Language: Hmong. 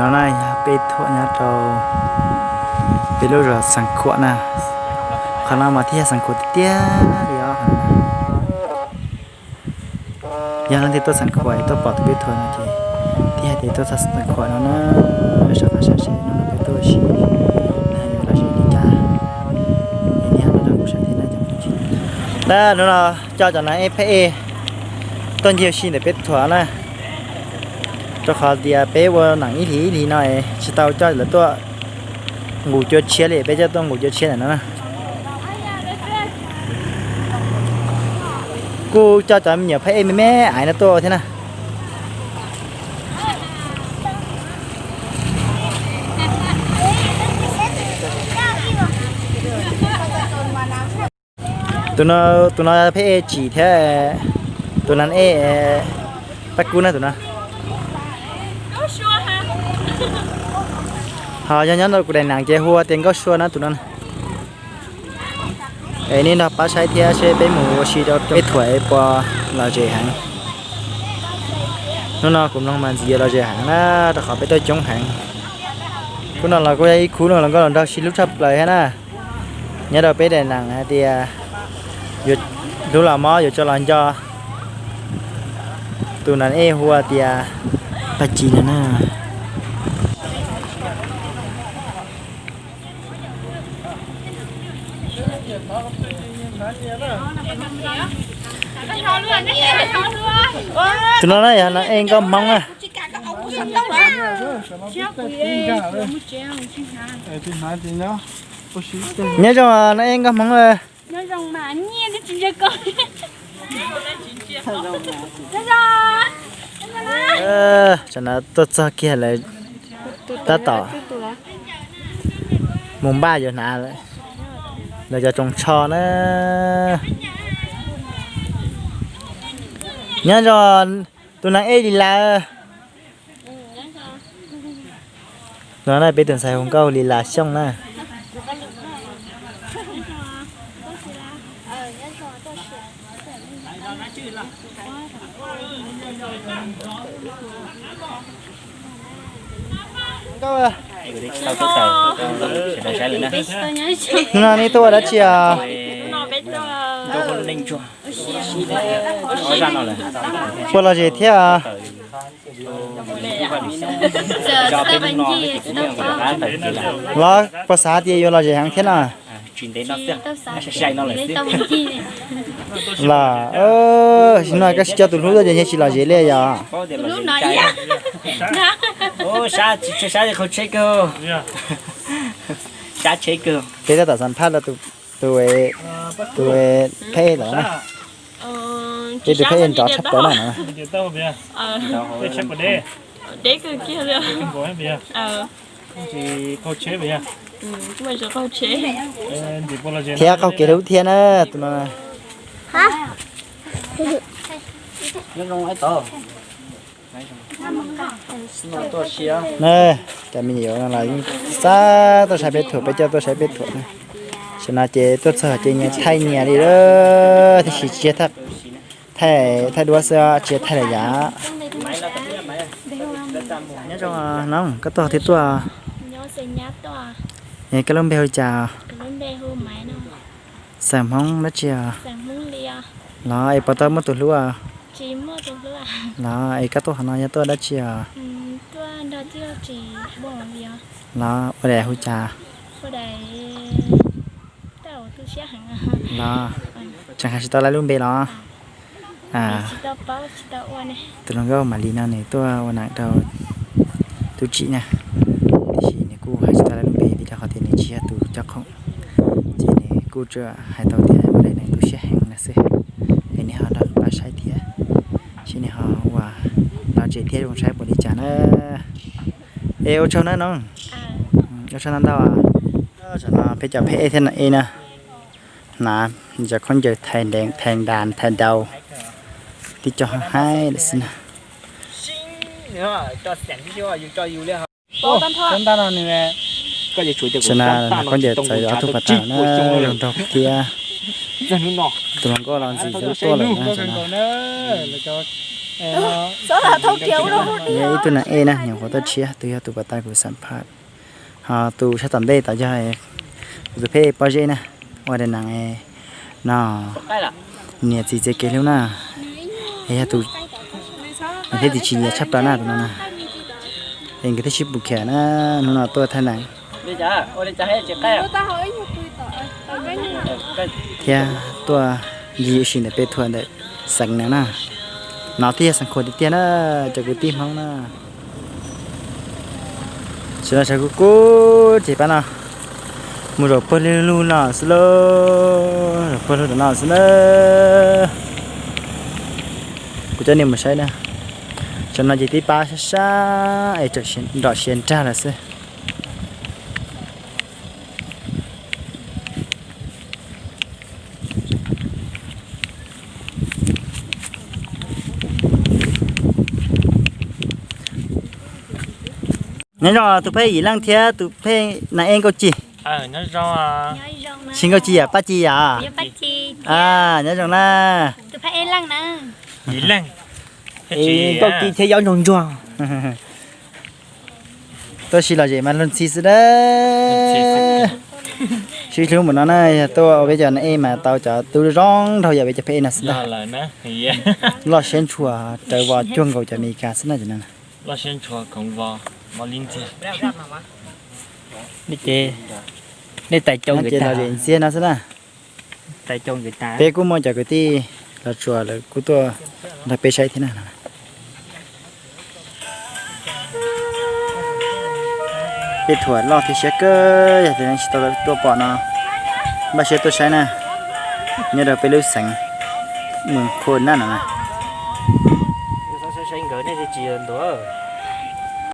No na yog peb thuam nyob rau peb lub zos Xeev Khuam na. Qhov no mas thiaj yog Xeev Khuam tiag tiag li os. Yog leej twg tuaj Xeev Khuam tuaj pom tus peb thuam no ces thiaj hais tias tuaj txog Xeev Khuam no na. Sab qab sab seb no peb tuaj ua si, yog lom zem li cas, es nej ho nrog kuv saib thiab na cov phooj ywg. Hnub no coj cov nas ej phab ej tuaj ncig ua si ntawm peb thuam na. Rau qhov tias peb ua neem ib hlis ib hlis no es tsis tau coj lawv tuaj nqus cua tshiab li, peb coj tuaj nqus cua tshiab ntawm no na. Kuj coj cov me nyuam phab ej me me aiv no tuaj thiab na. Tus no, tus no phab ej tsim thiab, tus nas ej pab kub na tus no. Ho yog nyob ntawm kuv daim neem ces hu ua tias Nkauj Sua na tus no. Es nej nrog pab saib thiab seb peb mus ua si rau peb thuam es puas lom zem heev. Hnub no kuv mloog mas ntxim yuav lom zem heev na, rau qhov peb tuaj coob heev. Khub no los kuj yog ib khub no los nkauj los nraug sib hlub tshaj plaws thiab na. Nyob rau peb daim neem hais tias yuav hlub los mob yuav tso los nco. Tus nas ej hu ua tias Paj Ci no na. Tus no na yog nas ej nkauj Hmoob na. Nyob zoo nas ej nkauj Hmoob. Tam no tuaj txog kiag lawm, tab tom mus npaj yuav hnav lawv cov tsoos tsho na. Nyob zoo tus nas ej Lis Las. No na peb tus ntxhais hu nkauj Lis Las Xyooj na. No nej tuaj ua dab tsi os? Puas lom zem thiab? Los puas xav tias yuav lom zem heev thiab no? Los, no koj tsis coj tus hlub tuaj ces yeej tsis lom zem li yog? Peb tab tom xam phaj rau tus, tus phab ej lawm na. Peb tus phab ej nrov tshaj plaws na no. Thiab qaug kev hlub thiab na tus no. Cov me nyuam no los yeej xav tuaj saib peb thuam, peb coj tuaj saib peb thuam na. Tam no ces tuaj txog ces nyias thaij nyias li lawm, tiam sis tsis thaij, thaij duab xwb tsis thaij lawm yom. Nyob zoo no, koj tuaj qhov twg tuaj? Es koj lub npe hu li cas? Xeem Hmoob dab tsi os? Los es puas tau muaj tus hlub os? Los es koj tuaj qhov no yog tuaj dab tsi os? Los ua daim hu cas? Los tseem hais tsis tau lawv lub npe los? Tus hluas nkauj Malis no nws tuaj ua neem rau tub tsim na, tiam sis nws kuj hais tsis tau lawv lub npe vim rau qhov tias nws tsis yog tus cov khoom, ces nws kuj tsuas hais tau tias ua daim neem tu siab heev no xwb. Es nej ho nrog pab saib thiab, seb nej ho ua lom zem thiab zoo saib puas li cas na. Es ua tsaug na no, ua tsaug ntau ntau. Tam no peb cov phab ej thiab nas ej na, hnav cov khaub ncaws thais ndees thais ntas thais daus, tib co haib lawm xwb na. Tam no hnav khaub ncaws txawv ob tug pas tas na, zoo nraug thiab. Tus hluas nkauj los ntxim hlub tuaj lawm na. Ib tug nas ej na, nyuam qhuav tuaj tshiab, tus yog tus pas tas kuv xam phaj. Ho tus sab tom ntej tod yog kuv tus pheb pob zeb na, ua daim neeg no, niam txiv txoj kev hlub na, es yog tus thiab tus tsis nyiam tshaj plaws na tus no na. Es nkawd thiaj sib pus khiav na, hnub no tuaj thaij nees thiab tuaj ncig ua si ntawm peb thuam ntawm xeev no na. No twb yog xeev Khuam tiag tiag na, cov kwv tij Hmoob na. Tam sim no sawv kub kub ces pab no mus zaum pawg lug no xwb lauj, zaum pawg lug tom no xwb na. Kuv coj nej mus saib na. Tam sim no ces twb pab sab sab es nrom siav nrag lawm xwb. Nyob zoo tus pheb Yim Leej thiab tus pheb nas ej Nkauj Ci. Tsis Nkauj Ci yom, Paj Ci yom? Nyob zoo na. Nkauj Ci thiab Yob Ntsuag Ntsuag. Tuaj sib lom zem mas luag ntxhi xwb dab. Sib hlub npaum no na, yog tuaj ua peb cov nas ej mas tau cov tub zoo nraug yam peb cov pheb ej no xwb ntag. Loj siab ntshua rawv vos cuag nkaus cov Amelikas xwb na cov no. Nej tais coo ces lom zem ntxiag no xwb na. Peb kuj muaj cov kwv tij los tsuas lawv kuj tuaj nrog peb saib thiab na. Peb thuam loj thiab siab kawg, yog tias tsis tau tuaj pom no, npaj siab tuaj saib na, nyob rau peb lub xeev Moos Khua Naj no na. Saib nkawd nej tsis ntuav.